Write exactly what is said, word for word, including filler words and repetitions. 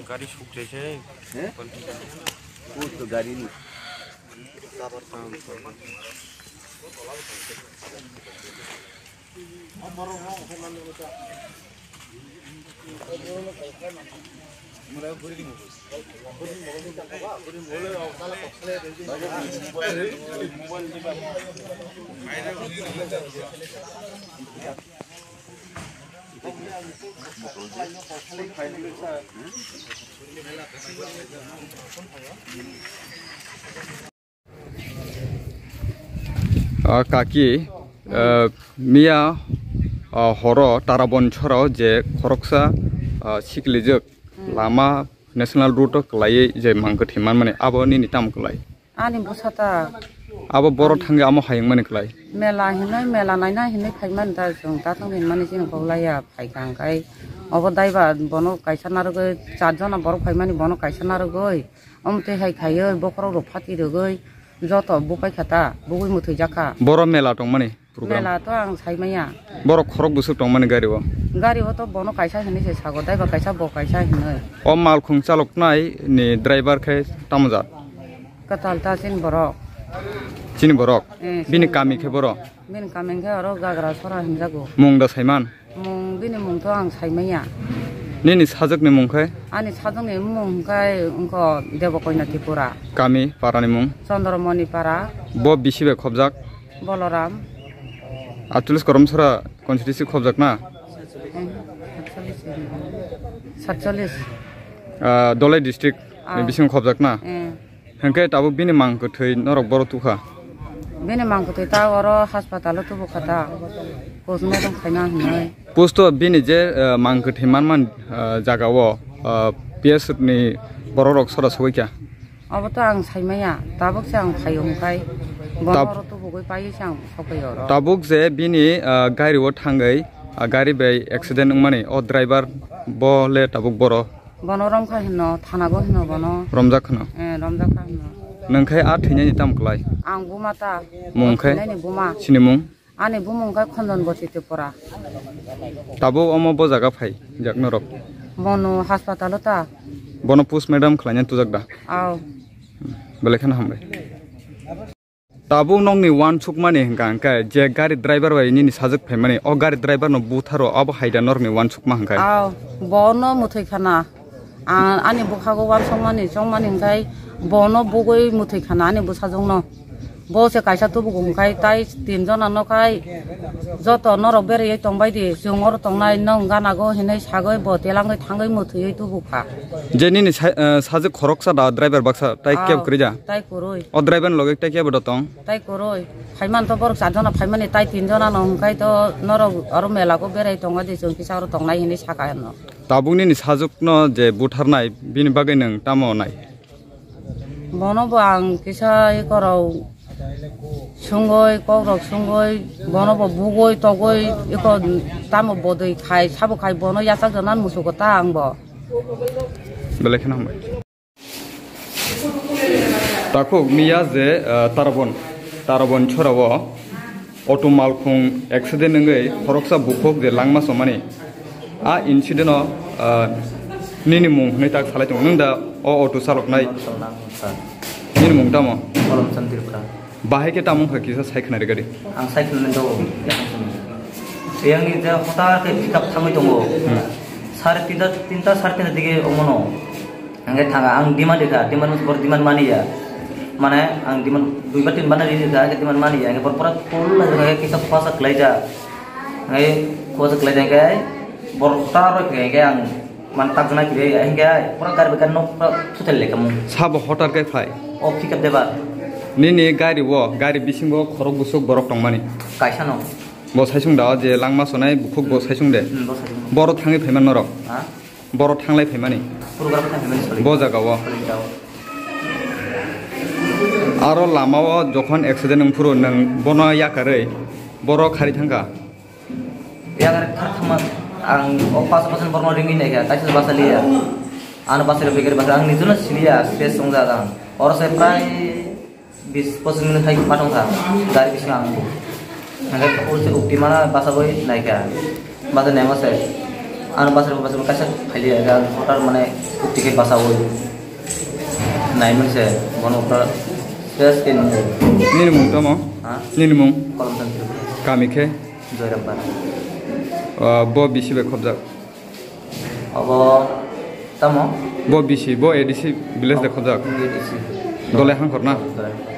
Gari suk jai se. He? Kut to gari ni. Ah, kaki, ah, miya, ah, horo Tarabon chorao je khoroksa, ah, siklijak lama National Road o kwlaiwi je mangkwthwi manmani, abo nini tamo kwlai? Ani bwsa ta. Abo boro thangwi amo hayungmani kwlai? Mela hinwi, mela naina hinwi phaimani ta chwng, ta thang hinmani chini kok laiya phaikha hwnkhe. Obo daiba bono kaisa narwgwi, char jona borok phaimani bono kaisa narwgwi. Omo twi hai khaiwi bokhorok rok phati rwgwi joto bupai kha ta, bugwi mwthwi jak kha. Boro mela tongmani program? Mela to ang sai manya. Borok khorok bwswk tongmani gari o? Gari o to bono kaisa hinwi se sago, daiba kaisa bo kaisa hinwi. O malkhung chaloknai ni driver khe tamo jat? Kwtal ta chini borok. Chini borok? Eh, bini chini kami khe boro? Bini kami khe oro Gagra Sora hinjago. Mung da saiman? Mung, bini mung to ang sai manya. Nini sajwkni mung khe? Ani sajwkni mung khe wngkha Debokoina Tripura. Kami, parani mung? Chandramoni Para. Bo bisi bai khobjak? Boloram. Atcholish Koromsora constituency khobjak na? Eh, satcholish. Satcholish. Ah, Dholai district ni bisingo khobjak na? Eh. Hwnkhe tabuk bini mang kwthwi norok boro tukha? Bini mang kwthwi ta oro hospital o tubu kha ta. Postmortem khaina hinwi. Post o bini je, eh, mang kwthwi manman, eh, jaga o, eh, P S ni borok rok sora sogwi kha? Abo to ang sai manya. Tabuk se ang phaio hwnkhe. Bono oro tubugwi paiwi se ang sogwi oro. Tabuk je bini, eh, gari o thangwi, ah, gari bai accident wngmani, o driver bo le tabuk boro? Bono romkha hino, thanago hino bono. Romjak hino? Eh, romjak kha hino. Nwng khe a thwinani tamo kwlai? Ang buma ta. Mung khe? Thwinani buma. Chini mung? Ani bumung khe Khonjon Boti Tripura. Tabuk omo bo jaga phai jak norok? Bono hospital o ta. Bono postmortem khlaina tujak da? Aw. Belai kheno hambai. Tabuk nokni uansukmani hwnkha hwnkhe je gari driver bai nini sajwk phaimani, o gari driver no butharo, abo hai da norokni uansukma hwnkhe? Aw, bono mwthwi khana. Ang ani bwkhago uansukmani chongmani hwnkhe bono bugwi mwthwi khana ani bwsajwkno. Bo se kaisa tubugo hwnkhe tai tin jona no khai joto norok beraiwi tongbai di, chwng oro tongnai nwng gana go hinwi sagwi bo telangwi thangwi mwthwiwi tubukha. Je nini sa-, eh, sajwk khoroksa da driver baksa tai kebo kwrwi da? Tai kwrwi. O driver ni loge tai kebo da tong? Tai kwrwi. Phaiman to borok char jona phaimani, tai tin jona no hwnkhe to norok oro mela go berai tongo de, chwng kisa oro tongnai hinwi saka heno. Tabuk nini sajwk no je butharnai bini bagwi nwng tamo nai? Bono bo ang kisa ekorok sungoi, kokrok sungoi, bono bo bugoi togoi eko tamo bodoi khai sabo khai bono yachak jona musugo ta ang bo. Belai kheno hambai. Takhuk miya je, ah, Tarabon, Tarabon chorao auto malkhung accident wngwi khoroksa bukhuk je langma somani. A incident o, ah, nini mung hwnwi tak salai tongo. Nwng da o auto chaloknai? Nini mung tamo? Kolomchand Tripura. Bahai khe tamo wngkha kisa sai khna rwgadi. Ang sai khna do. Yang ni je hota khe pick up thangwi tongo. Hmm. Sare tinta, tinta sare tinta dige omono. Hingke thanga ang demand rikha, demand bor demand mani ya. Mane ang demand dui bar tin bar rikha, hingke demand mani ya. Hingke bor pura full hingke kisa khwasa khlai ja. Hingke khwasa khlai ja hingke bor ta roi hingke ang man tak jana kire ya. Hingke pura gari bekar nok pura thutel le kamu. Sabo hotar kai phai? O pick up debar. Nini gari o, gari bisingo khorok busuk borok tongmani? Kaisa no. Bo saisung da je langma sonai bukhuk bo saisung de? Hmm, bo saisung. Boro thangwi phaiman norok? Ha? Boro thanglai phaimani? Program khe phaimani sori. Bo jaga o? Sori jaga o. Aro lama o jokhon accident wng phuru nwng bono yakarwi boro khari thangkha? Yakarwi thar thangma ang o paso paso borno ringwi naikha, kaisa basa liya. Ano basa liya, basa ang nijono siliya, stress wngjak ang. Oro se prai bis pochis minute hai patong kha, gari bisingo ang bo. Hingke ulse ukti mana basa boi naikha, basa naima se. Ano bachar bachar kaisa phaili aga voter mane kukti khe bachawi. Naiman se bono voter ses ke nung. Nini mung tamo? Ha? Nini mung? Kolom Chandra. Kami khe? Joyram Para. Ah, bo bisi bai khobjak? Abo tamo? Bo bisi, bo A D C village de khobjak? A D C. Dole hangkhor na? Dole hangkhor.